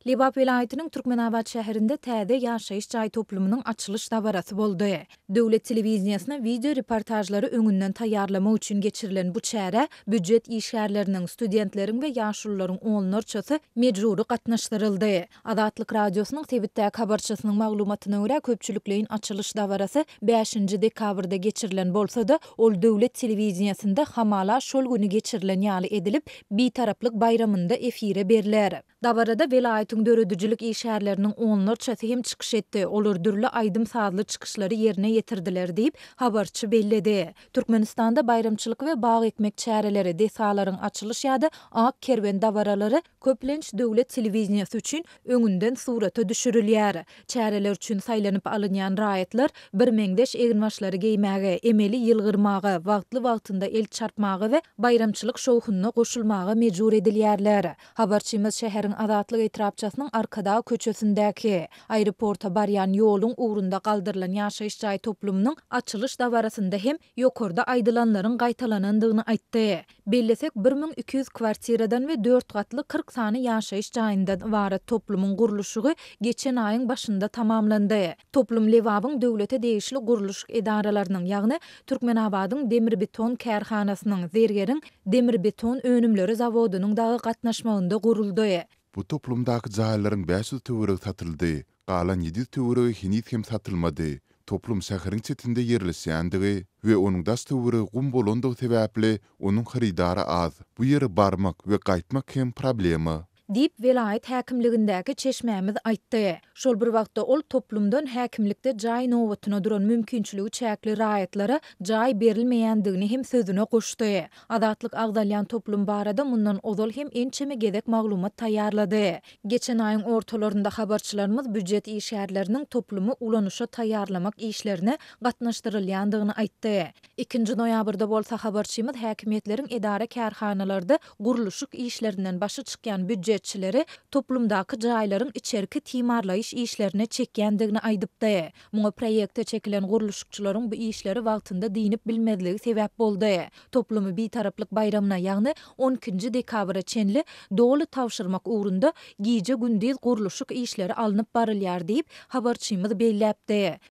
Lebap welaýatynyň Türkmenabat şäherinde täze ýaşaýyş jaý toplumynyň açylyş dabarasy boldy. Döwlet telewideniýesine wideo reportažlary öňünden taýýarlamak üçin geçirilen bu çärä býujet işgärleriniň, studentleriň we ýaşulularyň onlarçasy mejbury gatnaşdyryldy. Azatlyk Radiosynyň sebitdäki habarçysynyň maglumatyna görä, köpçülikleýin açylyş dabarasy bäşinji dekabrda geçirilen bolsa-da, ol döwlet telewideniýesinde hamala şol güni geçirilen ýaly edilip, Bitaraplyk baýramynda efire berler. Dabarada welaýatyň döredijilik işgärleriniň onlarçasy hem çykyş etdi, olar dürli aýdym-sazly çykyşlary ýerine ýetirdiler diýip, habarçy belledi. Türkmenistanda baýramçylyk we bag ekmek çäreleri, desgalaryň açylyş ýa-da ak kerwen dabaralary köplenç döwlet telewideniýesi üçin öňünden surata düşürilýär. Çäreler üçin saýlanyp alynýan raýatlar birmeňzeş eginbaşlary geýmäge, emeli ýylgyrmaga, wagtly-wagtynda el çarpmaga we baýramçylyk şowhunyna goşulmaga mejbur edilýärler. Habarçymyz şäheriň Azatlyk etrapçasynyň Arkadag köçesindäki, aeroporta barýan ýoluň ugrunda galdyrylan ýaşaýyş jaý toplumynyň açylyş dabarasynda hem ýokarda aýdylanlaryň gaýtalanandygyny aýtdy. Bellesek, 1200 kwartiradan we dört gatly 40 sany ýaşaýyş jaýyndan ybarat toplumyň gurluşygy geçen aýyň başynda tamamlandy. Toplum Lebabyň döwlete degişli gurluşyk edaralarynyň, ýagny Türkmenabadyň Demirbeton kärhanasynyň, Zergeriň Demirbeton önümleri zawodynyň dagy gatnaşmagynda guruldy. Bu toplumdaky jaýlaryň 500 töweregi satyldy, galan 700 töweregi heniz hem satylmady. Toplum şäheriň çetinde ýerleşýändigi we onuň daş-töweregi gum bolandygy sebäpli, onuň hyrydary az. Bu ýere barmak we gaýtmak hem problema. Diýip, welaýat häkimligindäki çeşmämiz aýtdy. Şol bir wagtda, ol toplumdan häkimlikde jaý nobatyna duran mümkinçiligi çäkli raýatlara jaý berilmeýändigini hem sözüne goşdy. Azatlyk agzalýan toplum barada mundan ozal hem ençeme gezek maglumat taýýarlady. Geçen aýyň ortalarynda habarçylarymyz býujet işgärleriniň toplumy ulanyşa taýýarlamak işlerine gatnaşdyrylýandygyny aýtdy. Ikinji noýabrda bolsa habarçymyz häkimiýetleriň edara-kärhanalarda gurluşyk işlerinden başy çykýan býujetçileri toplumdaky jaýlaryň içerki timarlaýyş işlerine çekýändigini aýdypdy. Muňa proýekte çekilen gurluşykçylaryň bu işleri wagtynda dynyp bilmezligi sebäp boldy. Toplumy Bitaraplyk baýramyna, ýagny on ikinji dekabra çenli doly tabşyrmak ugrunda gije-gündiz gurluşyk işleri alnyp barylýar diýip, habarçymyz belläpdi.